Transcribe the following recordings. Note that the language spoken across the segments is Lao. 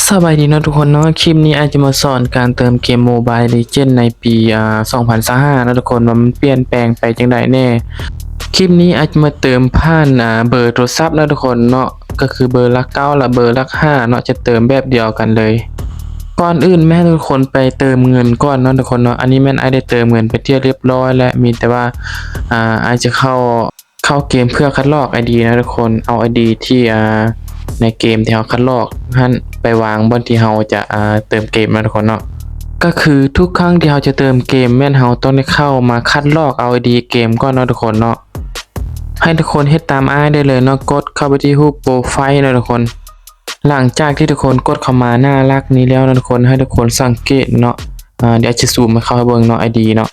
ສະບາຍດີເນາະທຸກຄົນເນາະ, ຄລິບນີ້ອ້າຍຈະມາສອນການເຕີມເກມ Mobile Legend ໃນປີ ອາ ສອງພັນຊາວຫ້າເນາະທຸກຄົນ ວ່າມັນປ່ຽນແປງໄປຈັ່ງໃດແດ່. ຄລິບນີ້ອ້າຍຈະມາເຕີມຜ່ານ ອາ ເບີໂທລະສັບເນາະທຸກຄົນເນາະ, ກໍຄືເບີຫຼັກເກົ້າ ແລະ ເບີຫຼັກຫ້າເນາະ, ຈະເຕີມແບບດຽວກັນເລີຍ. ກ່ອນອື່ນແມ່ນໃຫ້ທຸກຄົນໄປເຕີມເງິນກ່ອນເນາະທຸກຄົນເນາະ. ອັນນີ້ແມ່ນອ້າຍໄດ້ເຕີມເງິນໄປທີ່ຮຽບຮ້ອຍແລ້ວ, ມີແຕ່ວ່າ ອາ ອ້າຍຈະເຂົ້າ ເຂົ້າເກມເພື່ອຄັດລອກ ID ເນາະທຸກຄົນ, ເອົາ ID ທີ່ ອາ ໃນເກມທີ່ເຮົາຄັດລອກຫັ້ນໄປວາງບ່ອນທີ່ເຮົາຈະ ອາ ເຕີມເກມເນາະທຸກຄົນເນາະ. ກໍຄືທຸກຄັ້ງທີ່ເຮົາຈະເຕີມເກມ ແມ່ນເຮົາຕ້ອງໄດ້ເຂົ້າມາຄັດລອກເອົາ ID ເກມກ່ອນເນາະທຸກຄົນເນາະ. ໃຫ້ທຸກຄົນເຮັດຕາມອ້າຍໄດ້ເລີຍເນາະ, ກົດເຂົ້າໄປທີ່ຮູບໂປຣໄຟເນາະທຸກຄົນ. ຫຼັງຈາກທີ່ທຸກຄົນກົດເຂົ້າມາໜ້າຫຼັກນີ້ແລ້ວເນາະທຸກຄົນ, ໃຫ້ທຸກຄົນສັງເກດເນາະ, ອາ ດຽວຈະຊູມໃຫ້ເຂົ້າໃຫ້ເບິ່ງເນາະ ID ເນາະ.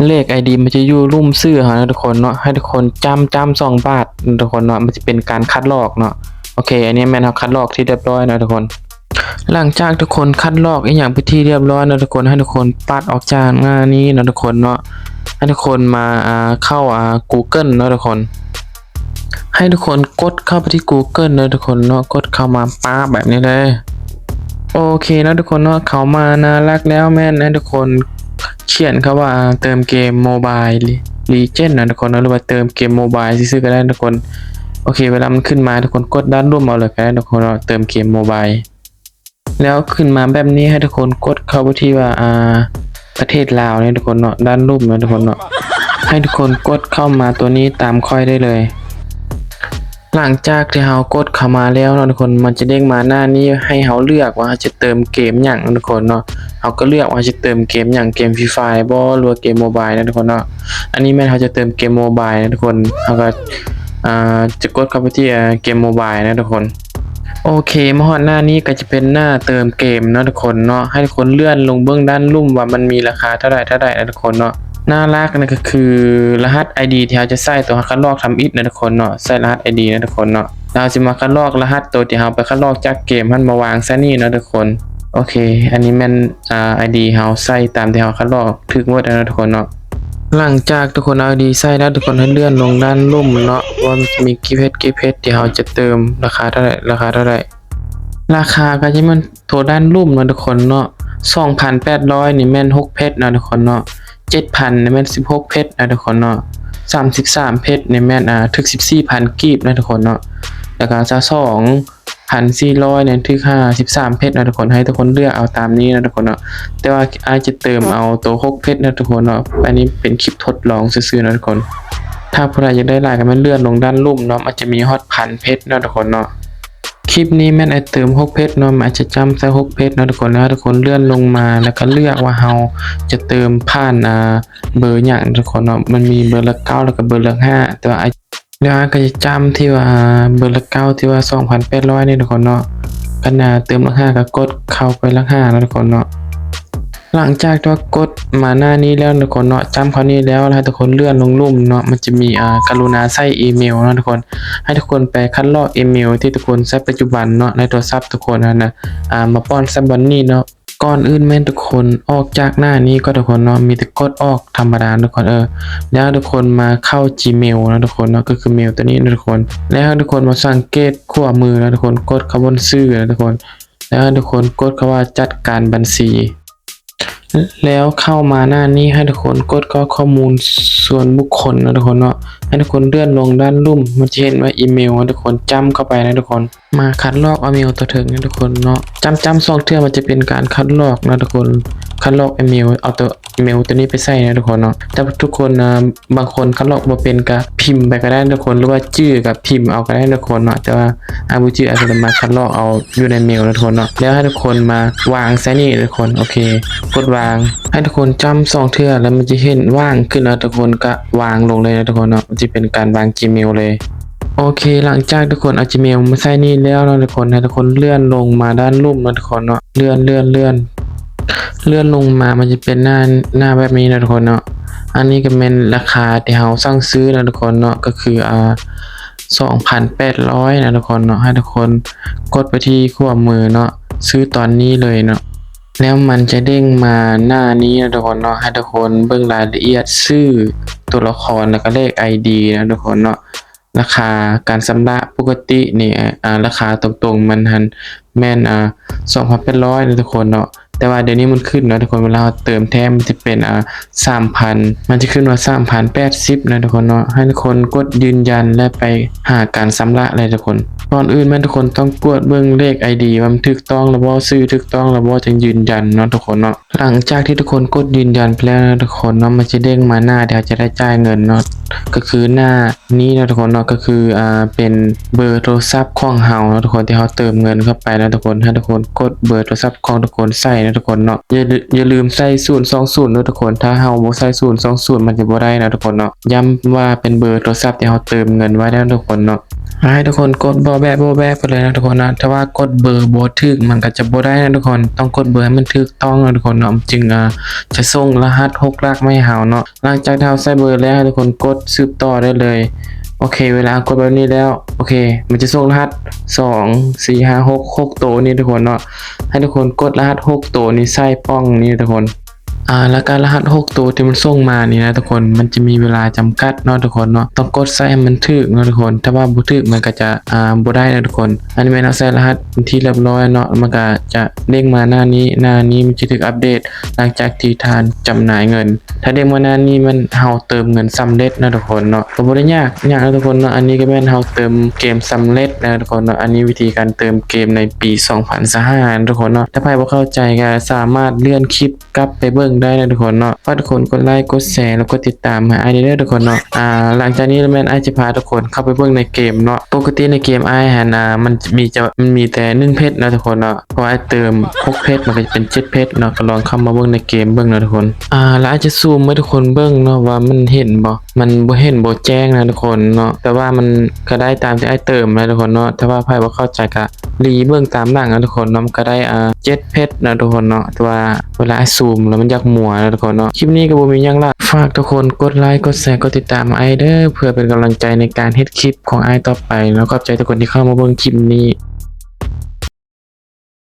ເລກ ID ມັນຈະຢູ່ລຸ່ມຊື່ເຮົາເນາະທຸກຄົນເນາະ, ໃຫ້ທຸກຄົນຈ້ຳ ຈ້ຳສອງບາດເນາະທຸກຄົນເນາະ, ມັນຈະເປັນການຄັດລອກເນາະ. ໂອເຄ ອັນນີ້ແມ່ນເຮົາຄັດລອກທີ່ຮຽບຮ້ອຍເນາະທຸກຄົນ. ຫຼັງຈາກທຸກຄົນຄັດລອກອີ່ຫຍັງເປັນທີ່ຮຽບຮ້ອຍເນາະທຸກຄົນ, ໃຫ້ທຸກຄົນປັດອອກຈາກໜ້ານີ້ເນາະທຸກຄົນເນາະ, ໃຫ້ທຸກຄົນມາ ອາ ເຂົ້າ ອາ Google ເນາະທຸກຄົນ. ໃຫ້ທຸກຄົນກົດເຂົ້າໄປທີ່ Google ເນາະທຸກຄົນເນາະ, ກົດເຂົ້າມາປາບແບບນີ້ເລີຍ. ໂອເຄເນາະທຸກຄົນເນາະ, ເຂົ້າມາໜ້າຫຼັກແລ້ວ ແມ່ນໃຫ້ທຸກຄົນຂຽນຄຳວ່າເຕີມເກມ Mobile Legend ເນາະທຸກຄົນເນາະ, ຫຼືວ່າເຕີມເກມ Mobile ຊື່ໆກໍໄດ້ທຸກຄົນ. ໂອເຄ ເວລາມັນຂຶ້ນມາ ທຸກຄົນກົດດ້ານລຸ່ມເອົາເລີຍກໍໄດ້ທຸກຄົນເນາະ, ເຕີມເກມ Mobile. ແລ້ວຂຶ້ນມາແບບນີ້ ໃຫ້ທຸກຄົນກົດເຂົ້າໄປທີ່ວ່າ ອາ ປະເທດລາວນີ້ທຸກຄົນເນາະ, ດ້ານລຸ່ມເນາະທຸກຄົນເນາະ. ໃຫ້ທຸກຄົນກົດເຂົ້າມາຕົວນີ້ຕາມຂ້ອຍໄດ້ເລີຍ. ຫຼັງຈາກທີ່ເຮົາກົດເຂົ້າມາແລ້ວເນາະທຸກຄົນ, ມັນຈະເດ້ງມາໜ້ານີ້ໃຫ້ເຮົາເລືອກວ່າເຮົາຈະເຕີມເກມຫຍັງເນາະທຸກຄົນເນາະ. ເຮົາກໍເລືອກວ່າເຮົາຈະເຕີມເກມຫຍັງ, ເກມ Free Fire ບໍ່ ຫຼືວ່າເກມ Mobile ເນາະທຸກຄົນເນາະ. ອັນນີ້ແມ່ນເຮົາຈະເຕີມເກມ Mobile ເນາະທຸກຄົນ, ເຮົາກໍ ອາ ຈະກົດເຂົ້າໄປທີ່ ອາ ເກມ Mobile ເນາະທຸກຄົນ. ໂອເຄ ມາຮອດໜ້ານີ້ກໍຈະເປັນໜ້າເຕີມເກມເນາະທຸກຄົນເນາະ. ໃຫ້ທຸກຄົນເລື່ອນລົງເບິ່ງດ້ານລຸ່ມວ່າມັນມີລາຄາເທົ່າໃດເທົ່າໃດເນາະທຸກຄົນເນາະ. ໜ້າຫຼັກນີ້ກໍຄືລະຫັດ ID ທີ່ເຮົາຈະໃສ່ ຕົວເຮົາຄັດລອກທຳອິດເນາະທຸກຄົນເນາະ, ໃສ່ລະຫັດ ID ເນາະທຸກຄົນເນາະ. ແລ້ວເຮົາຊິມາຄັດລອກລະຫັດໂຕທີ່ເຮົາໄປຄັດລອກຈາກເກມຫັ້ນມາວາງໃສ່ນີ້ເນາະທຸກຄົນ. ໂອເຄ ອັນນີ້ແມ່ນ ອາ ID ເຮົາໃສ່ຕາມທີ່ເຮົາຄັດລອກຖືກໝົດແລ້ວເນາະທຸກຄົນເນາະ. ຫຼັງຈາກທຸກຄົນເອົາ ID ໃສ່ແລ້ວ ທຸກຄົນໃຫ້ເລື່ອນລົງດ້ານລຸ່ມເນາະ ວ່າມັນຈະມີກີບເພັດ ກີບເພັດທີ່ເຮົາຈະເຕີມ ລາຄາເທົ່າໃດ ລາຄາເທົ່າໃດ. ລາຄາກໍຈະແມ່ນໂຕດ້ານລຸ່ມເນາະທຸກຄົນເນາະ, ສອງພັນແປດຮ້ອຍນີ້ແມ່ນຫົກເພັດເນາະທຸກຄົນເນາະ, ເຈັດພັນນີ້ແມ່ນສິບຫົກເພັດເນາະທຸກຄົນເນາະ, ສາມສິບສາມເພັດນີ້ແມ່ນ ອາ ຖືກສິບສີ່ພັນກີບເນາະທຸກຄົນເນາະ, ແລ້ວກໍຊາວສອງ ພັນສີ່ຮ້ອຍນັ້ນຖືກຫ້າສິບສາມເພັດເນາະທຸກຄົນ, ໃຫ້ທຸກຄົນເລືອກເອົາຕາມນີ້ເນາະທຸກຄົນເນາະ. ແຕ່ວ່າອ້າຍຈະເຕີມເອົາໂຕຫົກເພັດເນາະທຸກຄົນເນາະ, ອັນນີ້ເປັນຄລິບທົດລອງຊື່ໆເນາະທຸກຄົນ. ຖ້າຜູ້ໃດຢາກໄດ້ຫຼາຍກໍແມ່ນເລື່ອນລົງດ້ານລຸ່ມເນາະ, ມັນຈະມີຮອດພັນເພັດເນາະທຸກຄົນເນາະ. ຄລິບນີ້ແມ່ນອ້າຍເຕີມຫົກເພັດເນາະ, ອ້າຍຈະຈ້ຳໃສ່ຫົກເພັດເນາະທຸກຄົນ, ແລ້ວໃຫ້ທຸກຄົນເລື່ອນລົງມາ ແລ້ວກໍເລືອກວ່າເຮົາຈະເຕີມຜ່ານ ອາ ເບີຫຍັງເນາະທຸກຄົນເນາະ. ມັນມີເບີຫຼັກເກົ້າ ແລ້ວກໍເບີຫຼັກຫ້າ, ແຕ່ວ່າອ້າຍ ແລ້ວອ້າຍກໍຈະຈ້ຳທີ່ວ່າເບີຫຼັກເກົ້າທີ່ວ່າສອງພັນແປດຮ້ອຍນີ້ທຸກຄົນເນາະ, ຄັນເຕີມຫຼັກຫ້າກໍກົດເຂົ້າໄປຫຼັກຫ້າເນາະທຸກຄົນເນາະ. ຫຼັງຈາກທີ່ວ່າກົດມາໜ້ານີ້ແລ້ວທຸກຄົນເນາະ, ຈ້ຳເຂົ້ານີ້ແລ້ວ ໃຫ້ທຸກຄົນເລື່ອນລົງລຸ່ມເນາະ, ມັນຈະມີ ອາ ກະລຸນາໃສ່ອີເມວເນາະທຸກຄົນ. ໃຫ້ທຸກຄົນໄປຄັດລອກອີເມວທີ່ທຸກຄົນໃຊ້ປັດຈຸບັນເນາະ ໃນໂທລະສັບທຸກຄົນຫັ້ນນະ, ອາ ມາປ້ອນໃສ່ບ່ອນນີ້ເນາະ. ກ່ອນອື່ນແມ່ນທຸກຄົນອອກຈາກໜ້ານີ້ກ່ອນທຸກຄົນເນາະ, ມີແຕ່ກົດອອກທຳມະດາທຸກຄົນເອີ. ແລ້ວໃຫ້ທຸກຄົນມາເຂົ້າ Gmail ເນາະທຸກຄົນເນາະ, ກໍຄືເມວຕົວນີ້ເນາະທຸກຄົນ. ແລ້ວໃຫ້ທຸກຄົນມາສັງເກດຂວາມືເນາະທຸກຄົນ, ກົດເຂົ້າບ່ອນຊື່ເນາະທຸກຄົນ. ແລ້ວໃຫ້ທຸກຄົນກົດເຂົ້າວ່າຈັດການບັນຊີ. ແລ້ວເຂົ້າມາໜ້ານີ້ ໃຫ້ທຸກຄົນກົດເຂົ້າຂໍ້ມູນສ່ວນບຸກຄົນເນາະທຸກຄົນເນາະ. ໃຫ້ທຸກຄົນເລື່ອນລົງດ້ານລຸ່ມ, ມັນຈະເຫັນວ່າອີເມວ, ໃຫ້ທຸກຄົນຈ້ຳເຂົ້າໄປເນາະທຸກຄົນ. ມາຄັດລອກເອົາເມວຕົວເທິງນີ້ທຸກຄົນເນາະ, ຈ້ຳໆສອງເທື່ອ ມັນຈະເປັນການຄັດລອກເນາະທຸກຄົນ, ຄັດລອກເອົາເມວ, ເອົາຕົວເມວຕົວນີ້ໄປໃສ່ເນາະທຸກຄົນເນາະ. ແຕ່ວ່າທຸກຄົນ ອາ ບາງຄົນຄັດລອກບໍ່ເປັນກໍພິມໄປກໍໄດ້ທຸກຄົນ, ຫຼືວ່າຈື່ກໍພິມເອົາກໍໄດ້ທຸກຄົນເນາະ. ແຕ່ວ່າອ້າຍບໍ່ຈື່, ອ້າຍກໍຈະມາຄັດລອກເອົາຢູ່ໃນເມວເນາະທຸກຄົນເນາະ. ແລ້ວໃຫ້ທຸກຄົນມາວາງໃສ່ນີ້ທຸກຄົນ, ໂອເຄ ກົດວາງ. ໃຫ້ທຸກຄົນຈ້ຳສອງເທື່ອ ແລ້ວມັນຈະເຫັນວ່າງຂຶ້ນເນາະທຸກຄົນ, ກໍວາງລົງເລີຍເນາະທຸກຄົນເນາະ, ມັນຈະເປັນການວາງ Gmail ເລີຍ. ໂອເຄ ຫຼັງຈາກທຸກຄົນເອົາ Gmail ມາໃສ່ນີ້ແລ້ວເນາະທຸກຄົນ, ໃຫ້ທຸກຄົນເລື່ອນລົງມາດ້ານລຸ່ມເນາະທຸກຄົນເນາະ, ເລື່ອນ ເລື່ອນ ເລື່ອນ ເລື່ອນລົງມາ ມັນຈະເປັນໜ້າ ໜ້າແບບນີ້ເນາະທຸກຄົນເນາະ. ອັນນີ້ກໍແມ່ນລາຄາທີ່ເຮົາສັ່ງຊື້ເນາະທຸກຄົນເນາະ, ກໍຄື ອາ ສອງພັນແປດຮ້ອຍເນາະທຸກຄົນເນາະ. ໃຫ້ທຸກຄົນກົດໄປທີ່ຂວາມືເນາະ, ຊື້ຕອນນີ້ເລີຍເນາະ. ແລ້ວມັນຈະເດ້ງມາໜ້ານີ້ເນາະທຸກຄົນເນາະ, ໃຫ້ທຸກຄົນເບິ່ງລາຍລະອຽດ ຊື່ ຕົວລະຄອນ ແລ້ວກໍເລກ ID ເນາະທຸກຄົນເນາະ. ລາຄາການຊຳລະປົກກະຕິນີ້ ອາ ລາຄາຕົງໆມັນຫັ້ນແມ່ນ ອາ ສອງພັນແປດຮ້ອຍເນາະທຸກຄົນເນາະ. ແຕ່ວ່າດຽວນີ້ມັນຂຶ້ນເນາະທຸກຄົນ ເວລາເຮົາເຕີມແທ້ ມັນຈະເປັນ ອ່າ ສາມພັນ ມັນຈະຂຶ້ນວ່າ ສາມພັນແປດສິບເນາະທຸກຄົນເນາະ. ໃຫ້ທຸກຄົນກົດຢືນຢັນ ແລະ ໄປຫາການຊຳລະເລີຍທຸກຄົນ. ກ່ອນອື່ນແມ່ນທຸກຄົນຕ້ອງກວດເບິ່ງເລກ ໄອດີ ວ່າມັນຖືກຕ້ອງແລ້ວບໍ່ ຊື່ຖືກຕ້ອງແລ້ວບໍ່ ຈຶ່ງຢືນຢັນເນາະທຸກຄົນເນາະ. ຫຼັງຈາກທີ່ທຸກຄົນກົດຢືນຢັນໄປແລ້ວເນາະທຸກຄົນເນາະ ມັນຈະເດ້ງມາໜ້າທີ່ເຮົາຈະໄດ້ຈ່າຍເງິນເນາະ ກໍຄືໜ້ານີ້ເນາະທຸກຄົນເນາະ ກໍຄື ອ່າ ເປັນເບີໂທລະສັບຂອງເຮົາເນາະທຸກຄົນ ທີ່ເຮົາເຕີມເງິນເຂົ້າໄປເນາະທຸກຄົນ. ໃຫ້ທຸກຄົນກົດເບີໂທລະສັບຂອງທຸກຄົນໃສ່ເນາະທຸກຄົນເນາະ. ຢ່າລືມໃສ່ສູນສອງສູນເນາະທຸກຄົນ ຖ້າເຮົາບໍ່ໃສ່ສູນສອງສູນ ມັນຈະບໍ່ໄດ້ເນາະທຸກຄົນເນາະ. ຢ້ຳວ່າເປັນເບີໂທລະສັບທີ່ເຮົາເຕີມເງິນໄວ້ເນາະທຸກຄົນເນາະ. ໃຫ້ທຸກຄົນກົດບໍ່ແບະບໍ່ແບະໄປເລີຍເນາະທຸກຄົນເນາະ. ຖ້າວ່າກົດເບີບໍ່ຖືກ ມັນກໍຈະບໍ່ໄດ້ເນາະທຸກຄົນ ຕ້ອງກົດເບີໃຫ້ມັນຖືກຕ້ອງເນາະທຸກຄົນເນາະ ມັນຈຶ່ງ ອ່າ ຈະສົ່ງລະຫັດຫົກຫຼັກມາໃຫ້ເຮົາເນາະ. ຫຼັງຈາກທີ່ເຮົາໃສ່ເບີແລ້ວ ໃຫ້ທຸກຄົນກົດສືບຕໍ່ໄດ້ເລີຍ. ໂອເຄ ເວລາເຮົາກົດແບບນີ້ແລ້ວ ໂອເຄ ມັນຈະສົ່ງລະຫັດ ສອງ ສີ່ ຫ້າ ຫົກ ຫົກໂຕນີ້ທຸກຄົນເນາະ. ໃຫ້ທຸກຄົນກົດລະຫັດຫົກໂຕນີ້ໃສ່ປ່ອງນີ້ທຸກຄົນ. ອ່າ ແລ້ວກໍລະຫັດຫົກໂຕທີ່ມັນສົ່ງມານີ້ນະທຸກຄົນ ມັນຈະມີເວລາຈຳກັດເນາະທຸກຄົນເນາະ ຕ້ອງກົດໃສ່ໃຫ້ມັນຖືກເນາະທຸກຄົນ ຖ້າວ່າບໍ່ຖືກມັນກໍຈະ ອ່າ ບໍ່ໄດ້ເນາະທຸກຄົນ. ອັນນີ້ແມ່ນເຮົາໃສ່ລະຫັດເປັນທີ່ຮຽບຮ້ອຍເນາະ ມັນກໍຈະເດ້ງມາໜ້ານີ້ ໜ້ານີ້ມັນຈະຖືກອັບເດດຫຼັງຈາກທີ່ທ່ານຈຳໜ່າຍເງິນ. ຖ້າເດ້ງມາໜ້ານີ້ແມ່ນເຮົາເຕີມເງິນສຳເລັດເນາະທຸກຄົນເນາະ ກໍບໍ່ໄດ້ຍາກຫຍັງເນາະທຸກຄົນເນາະ. ອັນນີ້ກໍແມ່ນເຮົາເຕີມເກມສຳເລັດເນາະທຸກຄົນເນາະ. ອັນນີ້ວິທີການເຕີມເກມໃນປີສອງພັນຊາວຫ້າເນາະທຸກຄົນເນາະ. ຖ້າໃຜບໍ່ເຂົ້າໃຈກໍສາມາດເລື່ອນຄລິບ ກັບໄປເບິ່ງໄດ້ນະທຸກຄົນເນາະ. ຝາກທຸກຄົນກົດໄລກົດແຊ ແລ້ວກົດຕິດຕາມໃຫ້ອ້າຍແດ່ເດີທຸກຄົນເນາະ. ອ່າ ຫຼັງຈາກນີ້ແມ່ນອ້າຍຈະພາທຸກຄົນເຂົ້າໄປເບິ່ງໃນເກມເນາະ. ປົກກະຕິໃນເກມອ້າຍຫັ້ນ ອ່າ ມັນມີຈະ ມັນມີແຕ່ໜຶ່ງເພັດເນາະທຸກຄົນເນາະ ເພາະອ້າຍເຕີມຫົກເພັດ ມັນກໍຈະເປັນເຈັດເພັດເນາະ. ກໍລອງເຂົ້າມາເບິ່ງໃນເກມເບິ່ງເນາະທຸກຄົນ. ອ່າ ແລ້ວອ້າຍຈະຊູມໃຫ້ທຸກຄົນເບິ່ງເນາະວ່າມັນເຫັນບໍ່ ມັນບໍ່ເຫັນບໍ່ແຈ້ງນະທຸກຄົນເນາະ ແຕ່ວ່າມັນກໍໄດ້ຕາມທີ່ອ້າຍເຕີມນະທຸກຄົນເນາະ. ຖ້າວ່າໃຜບໍ່ເຂົ້າໃຈກໍ ລີເບິ່ງຕາມຫຼັງນະທຸກຄົນເນາະ ມັນກໍໄດ້ ອ່າ ເຈັດເພັດນະທຸກຄົນເນາະ. ແຕ່ວ່າເວລາອ້າຍຊູມແລ້ວມັນຢາກມົວນະທຸກຄົນເນາະ. ຄລິບນີ້ກໍບໍ່ມີຫຍັງຫຼາຍ ຝາກທຸກຄົນກົດໄລກົດແຊ ກົດຕິດຕາມອ້າຍເດີ ເພື່ອເປັນກຳລັງໃຈໃນການເຮັດຄລິບຂອງອ້າຍຕໍ່ໄປເນາະ. ຂອບໃຈທຸກຄົນທີ່ເຂົ້າມາເບິ່ງຄລິບນີ້.